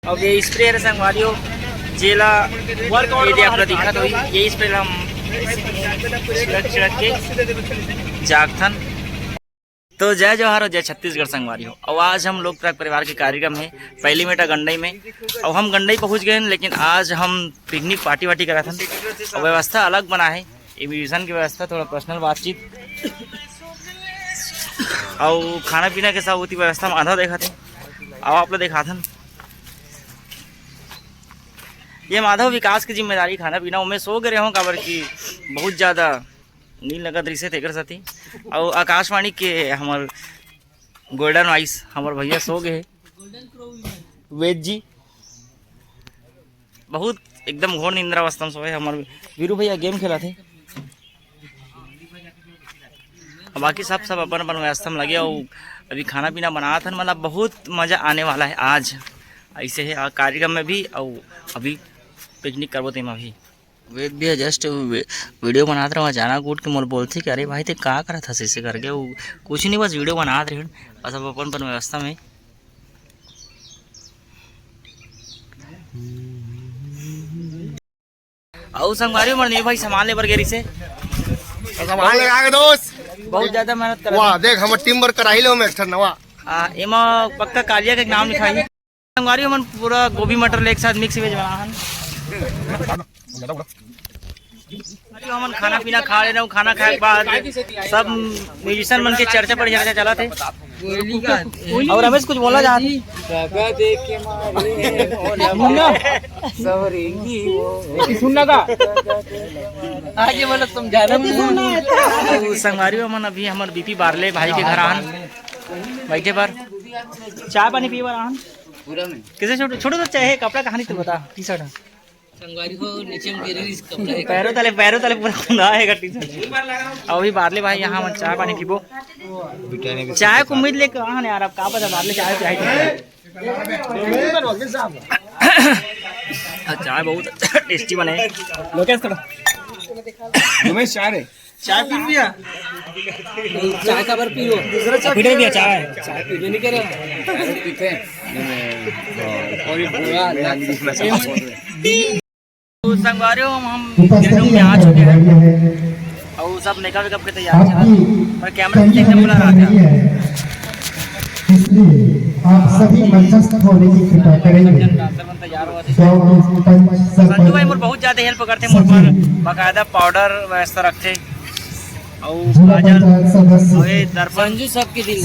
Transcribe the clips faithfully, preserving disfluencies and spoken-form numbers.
अब ये स्प्रे है संगवारी हो, जेला ये दे आप ला दिखत होही, ये स्प्रे ला हम छिड़क छिड़क के जागथन। तो जय जोहार और जय छत्तीसगढ़ संगवारी हो। और आज हम लोक ट्रक परिवार के कार्यक्रम है पहली मेटा गंडई में। अब हम गंडई पहुंच गए हैं, लेकिन आज हम पिकनिक पार्टी वार्टी करत हन। और व्यवस्था अलग बना है, ये म्यूजिशियन की व्यवस्था, थोड़ा पर्सनल बातचीत और खाना पीना के सब होती व्यवस्था माधव देखत है। अब आप लोग दिखाथन, ये माधव विकास की जिम्मेदारी खाना पीना। मैं सो गए रहूँ काबर कि बहुत ज़्यादा नींद लगत रहिसे तेकर सेती। और आकाशवाणी के हमर गोल्डन वॉइस, हमर भैया सो गए हे। वेद जी बहुत एकदम घोर निंद्रावस्था में सोए। हमर वीरू भैया गेम खेलत हे। अब बाकी सब, सब अपन अपन व्यवस्था में लगे। और अभी खाना पीना बनात हन, मतलब बहुत मज़ा आने वाला है आज। ऐसे है आ, कार्यक्रम में भी, और अभी पिकनिक करबो तेमा भी। वेद भैया जस्ट वीडियो बनात रहा, अचानक उठ के मोला बोलथे कि "अरे भाई, ते का करत हस?" ऐसे करके। वो कुछ नहीं, बस वीडियो बनात रहे, बस अब अपन अपन व्यवस्था में। अउ संगवारी, हमर नील भाई सामान लेबर गे रहिसे। सामान लेगा के दोस्त। बहुत ज्यादा मेहनत करत वाह, देख, हमर टीम वर्क कराही लो, मैं एक ठन नवा। आ, एमा पक्का कालिया के नाम लिखाही। संगवारी, हमन पूरा गोभी मटर ले एक साथ मिक्स वेज बना हन। संगवारी, हमन खाना पीना खा लेना, खाना खाए के बाद सब म्यूजिशियन मन के चर्चा पर चर्चा चलत हे। और रमेश कुछ बोलना चाहत हे? मुन्ना, सुनना का? आज ये मतलब समझा रहा हूँ। तो संगवारी, हमन अभी हमर बीपी बारले भाई के घर आन, बैठे बर चाय पानी पिए बर आन। कैसे छोटू, छोटू तो चाहे कपड़ा कहानी तो बता, टी शर्ट है। संगवारी हो, नीचे में गिरी इस कपड़ा। पैरों तले, पैरों तले पूरा खुंदा है टी शर्ट। अभी बारले भाई यहाँ हमन चाय पानी पीबो। चाय को उम्मीद लेके आन यार, अब का पता बारले चाय चाय। चाय बहुत अच्छा, टेस्टी बने। लोकेश करो। रमेश चाय रे। चाय पी लिया। चाय का बार पियो। दूसरा चाय पीने भी अच्छा है। चाय पीने नहीं कह रहा। और ये बुरा लग तो संगवारी हो, हम, हम गेट में आ चुके हैं और सब मेकअप वेकअप के तैयार है, पर कैमरा पीछे एकदम बुला रहा था। इसलिए आप सभी मंचस्थ होने की कृपा करेंगे। गांव के पंच, संजू भाई मोर बहुत ज्यादा हेल्प करते, मोर पर बाकायदा पाउडर व्यवस्था रखते। अउ जिला काजल, पंचायत सदस्य अउ ये दर्पण। संजू सबके दिल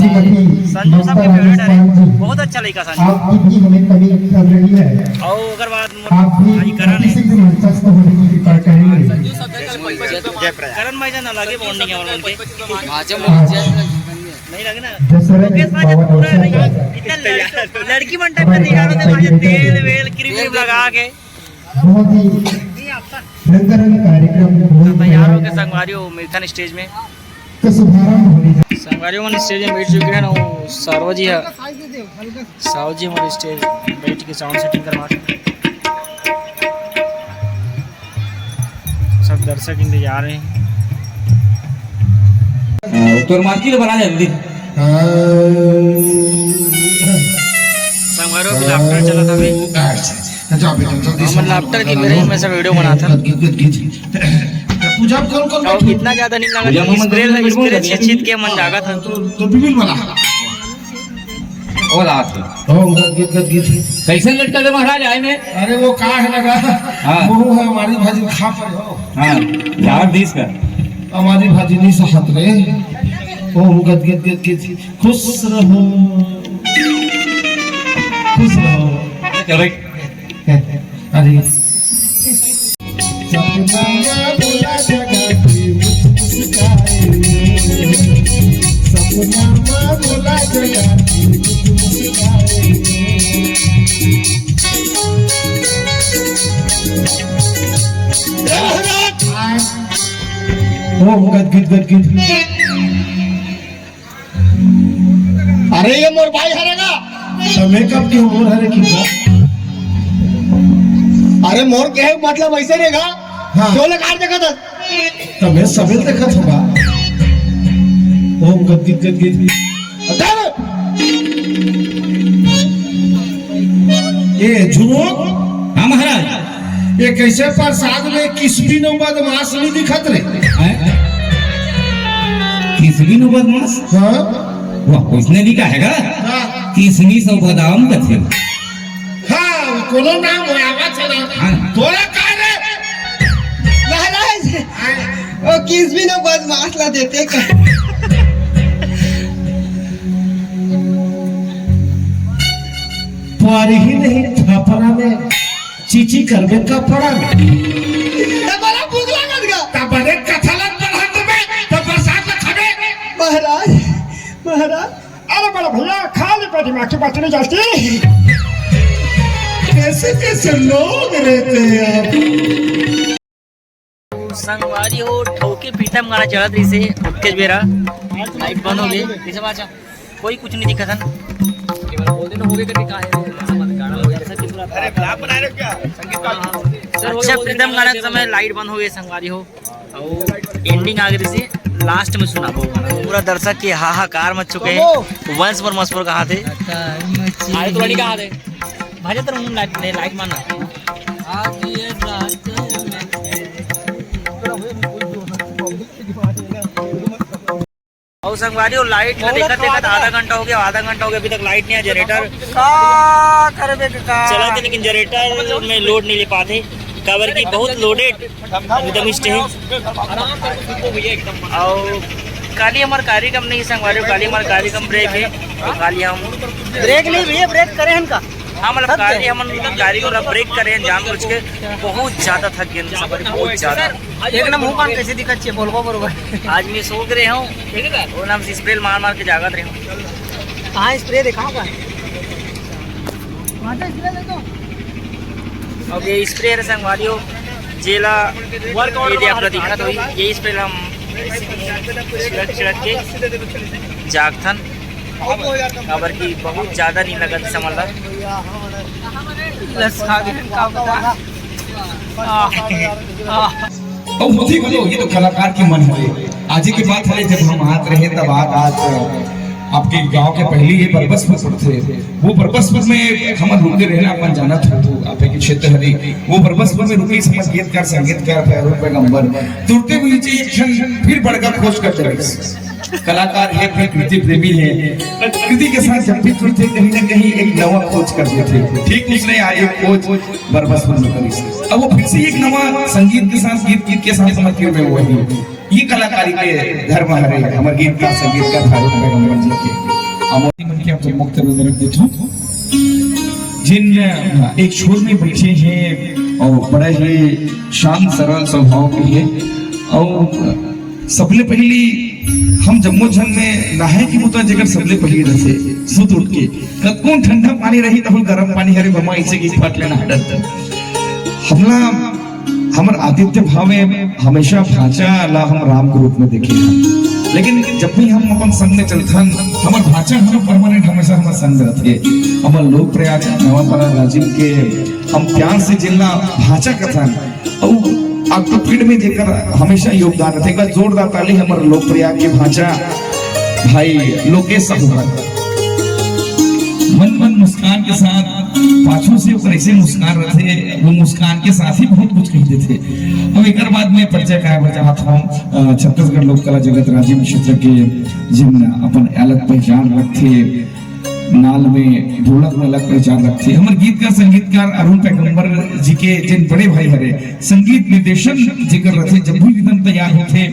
संजू सबके फेवरेट है, बहुत अच्छा लड़का संजू। आपकी भी हमें कमी कर रही है। अउ ओकर बाद मोर आप भी भाई करण है। किसी भी मंचस्थ होने की कृपा करेंगे। संजू सबके कल पैसा जमा। करण भाई जान अलग ही बॉन्डिंग है उनके। भाजम हो जाए। नहीं लगे ना। दशरथ लोकेश भाई पूरा नहीं, इतना लड़की, लड़की मन टाइप का नहीं जानो थे भाई, तेल वेल क्रीम व्रीम लगा के। बहुत ही रंगारंग कार्यक्रम, बहुत तैयार हो गए संगवारी हो मिलथन स्टेज में। का शुभारंभ होने जा संगवारी मन स्टेज में बैठ चुके हैं ना, वो सार्वजी है, सार्वजी हमारे स्टेज बैठ के साउंड सेटिंग करवा रहे हैं। सब दर्शक इंतजार में। हाँ, तोर मार्केट बना जल्दी। संगवारी हो, अभी लाफ्टर चलत हवे। अच्छा, अच्छा। जा बेटा, जल्दी से हमन लाफ्टर की मेरे में से वीडियो बनाथन। गीत, गीत, गीत। पूजा कौन, कौन और बैठी? इतना ज्यादा नहीं लगा, पूजा में स्प्रे, मन स्प्रे लगे छींच, छींच के मन जागत है। तो, तो बिल्कुल बना। ओला आत। ओम गद गीत गद गीत। कैसे लटकल रे महाराज आए में? अरे वो का है लगा? हाँ। वो है हमारी भाजी खा पर हो। हाँ, झाड़ दीस का। हमारी भाजी नहीं सहत रे। ओम गद गीत गद गीत। खुश रहो। खुश रहो। चलो। अरे। सपना में भुला जगा के मुझ मुस्काए। सपना में भुला जगा के मुझ मुस्काए। ओम गद गीत गद गीत। अरे ये मोर भाई हरे गा। तो मैं कब क्यों मोर हरे की गा? अरे मोर कहे मतलब ऐसे रे गा। हाँ। क्यों लगा देखा था? तो मैं सवेर देखा था गा। ओम गद गीत गद गीत। अरे! ए झुमुक, हाँ महाराज। ये कइसे प्रसाद में किसमिन अउ बदमाश नइ दिखत रे? हैं? किसमिन अउ बदमाश? हाँ। वाह, ओइसने नइ कहे गा? हाँ। किसमिस अउ बादाम कथे। हाँ, कोनो नाम होय, आवत हे ना। हाँ। तोला का रे? महाराज, आय। ओ किसमिन अउ बदमाश ला देते का? पारही नहीं थपरा में, चीची करबे कपड़ा में। त बड़ा भूख लागत गा। त बड़े कथा ला पढ़त में, त प्रसाद ला खाबे। महाराज, महाराज। अरे बड़ा भैया, खाली पेट में आके बात नहीं जाती। कैसे कैसे लोग रहते हैं आप। संगवारी हो, ठोके पीटम गाना चलत रहिसे, ओतकेच बेरा लाइट बंद हो गे। कइसे बाचा? कोई कुछ नइ दिखत हन। अच्छा, प्रीतम गाना के समय लाइट बंद हो गे संगवारी हो, अउ एंडिंग आ गे रहिसे, लास्ट में सुनाबो। पूरा दर्शक के हाहाकार मच चुके हे। वंश मोर मसपुर कहा थे। अरे तो लड़ी कहा थे। भाजा तर हूँ लाइट, लाइट मारना। अउ संगवारी हो, लाइट ला देखत देखत आधा घंटा हो गे, आधा घंटा हो गे, अभी तक लाइट नइ हे। जनरेटर का करबे का? चलत हे, लेकिन जनरेटर में लोड नइ ले पात हे, काबर कि बहुत लोडेड एकदम स्टे हे। अउ काली हमर कार्यक्रम नइ हे संगवारी हो, काली हमर कार्यक्रम ब्रेक हे, त काली हम ब्रेक नइ भैया, ब्रेक करे हन का? हाँ, मतलब काली हमन कार्यक्रम ला ब्रेक करे हन जानबूझ के, बहुत ज्यादा थक गेन संगवारी, बहुत ज्यादा। एक नंबर मुंह कान कइसे दिखत हे, बोलबो बरोबर। आज मैं सो के रहे हूँ, वो नाम से स्प्रे मार मार के जागत रहे हूँ। कहाँ स्प्रे दे, कहाँ का? अब ये स्प्रे हे संगवारी हो, जेला ये दे आप ला दिखत होही, ये स्प्रे ला हम छिड़क छिड़क के जागथन, काबर कि बहुत ज्यादा नइ लगत समझ ला। लस खा गे, का पता। आह, आह। अउ होथे घलो, ये तो कलाकार के मन हरे। आज के बात हरे, जब हम आत रहे, तब आत, आत आपके गांव के पहिली ये बरबसपुर थे, वो बरबसपुर में हमन रुके रहे ना, अपन जानत हो, आपके क्षेत्र हरे, वो बरबसपुर में रुके, हमर गीतकार, संगीतकार भैरव पैगंबर, तुरते हुए नीचे एक झन फिर बड़का खोज कर चले। कलाकार हे, प्रकृति प्रेमी हे, प्रकृति के साथ जब भी जुड़थे, कहीं ना कहीं एक नवा खोज कर देथे। ठीक उसने आज एक खोज बरबसपुर में करिस। अब वो फिर से एक नवा संगीत के साथ, गीत, गीत के साथ हमर तीर में हुआ ही। ये कलाकारी के धर्म हरे, हमर गीतकार, संगीतकार फारूक पैगंबर जी के। अमोदी मन के आप मुक्त नजर देथो। जिन एक छोर में बैठे हे अउ बड़ा ही शांत सरल स्वभाव के हे अउ सबले पहिली हम जम्मो झन में नहाए के बुता जेकर सबले पहिली रथे, सुत उठ के, कतकोन ठंडा पानी रही, तहु गरम पानी हरे बमा, अइसे कि फट ले नहा डरथन। हमला, हमर आतिथ्य भाव में हमेशा भांचा ला हम राम के रूप में देखे हन, लेकिन जब भी हम अपन संग में चलथन, हमर भांचा हमर परमानेंट हमेशा हमर संग रथे। हमर लोक प्रयाग नवापारा राजिम के हम प्यार से जिनला भांचा कथन, अउ आगू पीढ़ में जेकर हमेशा योगदान रथे, एक बार जोरदार ताली हमर लोक प्रयाग के भांचा भाई लोकेश साहू बर। मन मन मुस्कान के साथ पाछू से ओकर ऐसे मुस्कान रथे, वो मुस्कान के साथ ही बहुत कुछ कह देथे। अब एकर बाद में परिचय कराए बर चाहत हूँ, अ, छत्तीसगढ़ लोक कला जगत राजिम क्षेत्र के जिन अपन अलग पहचान रखथे, नाल में ढोलक में अलग पहचान रखथे। हमर गीतकार संगीतकार अरुण पैगंबर जी के जिन बड़े भाई हरे, संगीत निर्देशन जेकर रथे, जब भी रिदम तैयार होथे,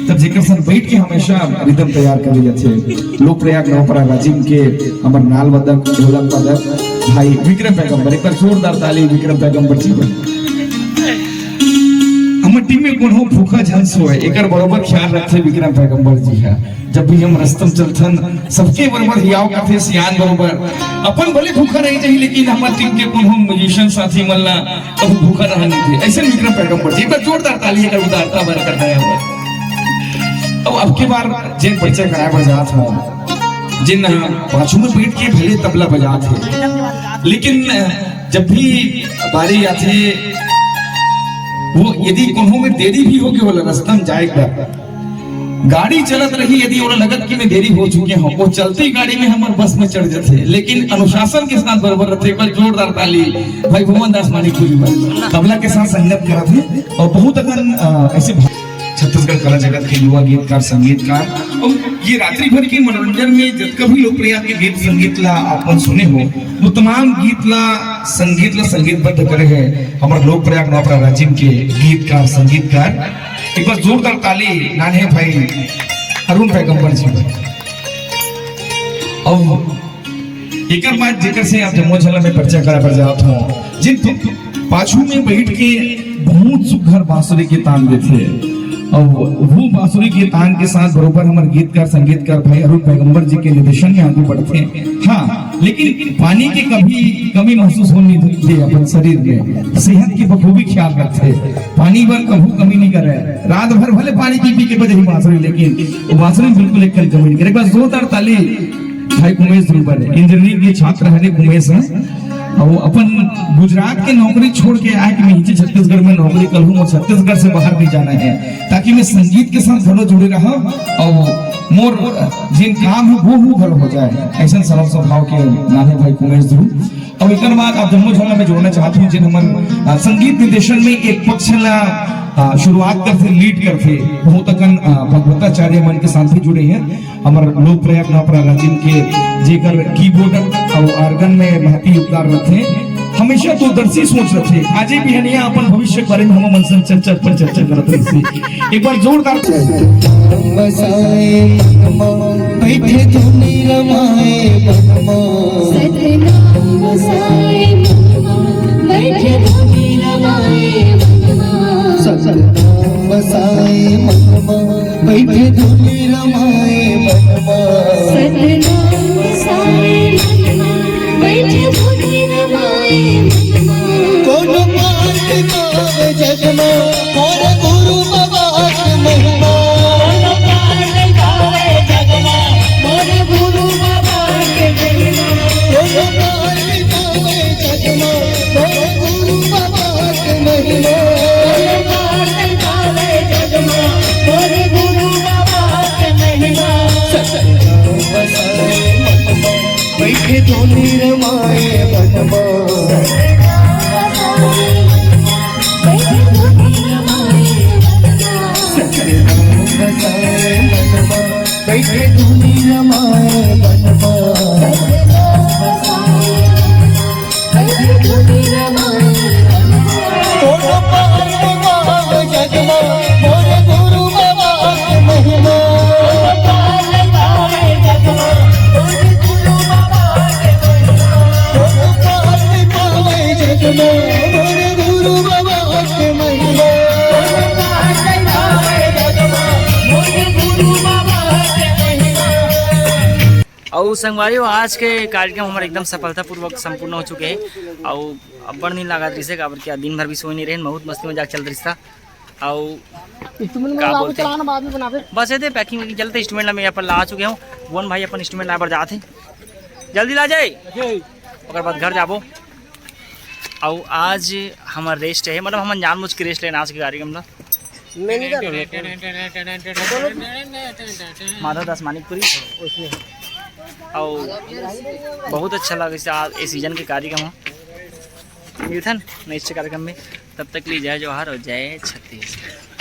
तब जेकर संग बैठ के हमेशा रिदम तैयार करे जाथे। लोक प्रयाग नवापारा राजिम के हमर नाल वादक, ढोलक वादक भाई विक्रम पैगंबर, एक बार जोरदार ताली विक्रम पैगंबर जी बर। हमर टीम में कोनो भूखा झन सोए, एकर बरोबर ख्याल रखथे विक्रम पैगंबर जी ह। जब भी हम रस्ता म चलथन, सबके बरोबर हियाव करथे, सियान बरोबर। अपन भले भूखा रहि जाही, लेकिन हमर टीम के कोनो म्यूजिशियन साथी मन ला कभू भूखा रहन नइ दे। अइसन विक्रम पैगंबर जी, एक बार जोरदार ताली एकर उदारता बर कर दे हवय। अब, अब की बार जेन परिचय कराए बर जात हवं, जिन पाछू में बैठ के भले तबला बजात हे, लेकिन जब भी बारी आथे, वो यदि कोनो में देरी भी होगे, ओला रस्ता म जाए बर, गाड़ी चलत रही, यदि ओला लगत कि मैं देरी हो चुके हूँ, वो चलती गाड़ी में हमर बस में चढ़ जाथे, लेकिन अनुशासन के साथ बरोबर रथे। एक बार जोरदार ताली भाई भुवन दास मानिकपुरी बर, तबला के साथ संगत करत हे। और बहुत अकन, अ, ऐसे भा-, छत्तीसगढ़ कला जगत के युवा गीतकार, संगीतकार, और ये रात्रि भर के मनोरंजन में जतका भी लोकप्रिय आपके गीत संगीत ला अपन सुने हो, वो तमाम गीत ला, संगीत ला संगीतबद्ध करे हे हमर लोकप्रिय नवपरा राजिम के गीतकार, संगीतकार। एक बार जोरदार ताली नान्हे भाई अरुण पैगंबर जी बर। अब एकर बाद जेकर से आप जम्मो झन ला मैं परिचय करा बर जात हूँ, जिन पु-, पाछू में बैठ के बहुत सुघर बांसुरी के तान देथे। अब वो बांसुरी के तान के साथ बरोबर हमर गीतकार, संगीतकार भाई अरुण पैगंबर जी के निर्देशन में आगू बढ़थे। हाँ, लेकिन पानी के कभी कमी महसूस होने नहीं दे अपन शरीर में। सेहत के बखूबी ख्याल रखथे, पानी बर कभू कमी नहीं करे। रात भर भले पानी पी पी के बजही बांसुरी, लेकिन वो बांसुरी में बिल्कुल एक कल कमी नहीं करे। एक बार जोरदार ताली भाई उमेश ध्रुव बर, इंजीनियरिंग के छात्र हरे उमेश ह। और अपन गुजरात के नौकरी छोड़ के आए कि मैं इही छत्तीसगढ़ में नौकरी कर लूँ और छत्तीसगढ़ से बाहर नहीं जाना है, ताकि मैं संगीत के साथ घलो जुड़े रहा और मोर जेन काम है वो, वो घलो हो जाए। ऐसन सरल स्वभाव के नान्हे भाई उमेश ध्रुव। और एकर बाद आप जम्मो झन ला मैं जोड़ना चाहत हूँ, जिन हमर, अ, संगीत निर्देशन में एक पक्ष ला, अ, शुरुआत करथे, लीड करथे, बहुत अकन, अ, भगवताचार्य मन के साथ भी जुड़े हैं। हमर लोकप्रिय नवपरा राजिम के जेकर कीबोर्ड और ऑर्गन में महती योगदान रथे, हमेशा दूरदर्शी सोच रथे। आजे बिहनिया अपन भविष्य के बारे में हम मन संग चर्चा पर चर्चा करत रहिसे। एक बार जोरदार। बसाए मनमा, बैठे धुनी रमाए मनमा। सतनाम बसाए मनमा, बैठे धुनी रमाए मनमा। सतनाम बसाए मनमा, बैठे धुनी रमाए मनमा। सतनाम बसाए मनमा, बैठे धुनी रमाए मनमा। कोनो पार पावे जग मा, मोर गुरु बाबा के महिमा। कोनो पार पावे जग मा, मोर गुरु बाबा के महिमा। कोनो पार पावे जग मा, मोर गुरु बाबा के महिमा। कोनो पार पावे जग मा, मोर गुरु बाबा के महिमा। सतनाम बसाए मनमा, बैठे धुनी रमाए मनमा। सतनाम बसाए मनमा, बैठे धुनी रमाए मनमा। कोनो पार पावे जग मा, मोर गुरु बाबा के महिमा। कोनो पार पावे जग मा, मोर गुरु बाबा के महिमा। अउ संगवारी हो, आज के कार्यक्रम हमर एकदम सफलतापूर्वक संपूर्ण हो चुके हे। अउ अब्बड़ नींद लागत रहिसे, काबर कि दिन भर भी सोए नहीं रहेन, बहुत मस्ती मजाक चलत रहिस था। अउ का बोलथे? बस ये पैकिंग वैकिंग चलत हे, इंस्ट्रूमेंट ला मैं अपन ला चुके हूँ। भुवन भाई अपन इंस्ट्रूमेंट ला बर जात हे, जल्दी ला जाए, ओकर बाद घर जाबो। अउ आज हमर रेस्ट हे, मतलब हमन जानबूझ के रेस्ट लेना आज के कार्यक्रम ला। मैनेजर हो। माधव दास मानिकपुरी। अउ बहुत अच्छा लगिस आज ए सीजन के कार्यक्रम ह। मिलथन नेक्स्ट कार्यक्रम में, तब तक के लिए जय जोहार और जय छत्तीसगढ़।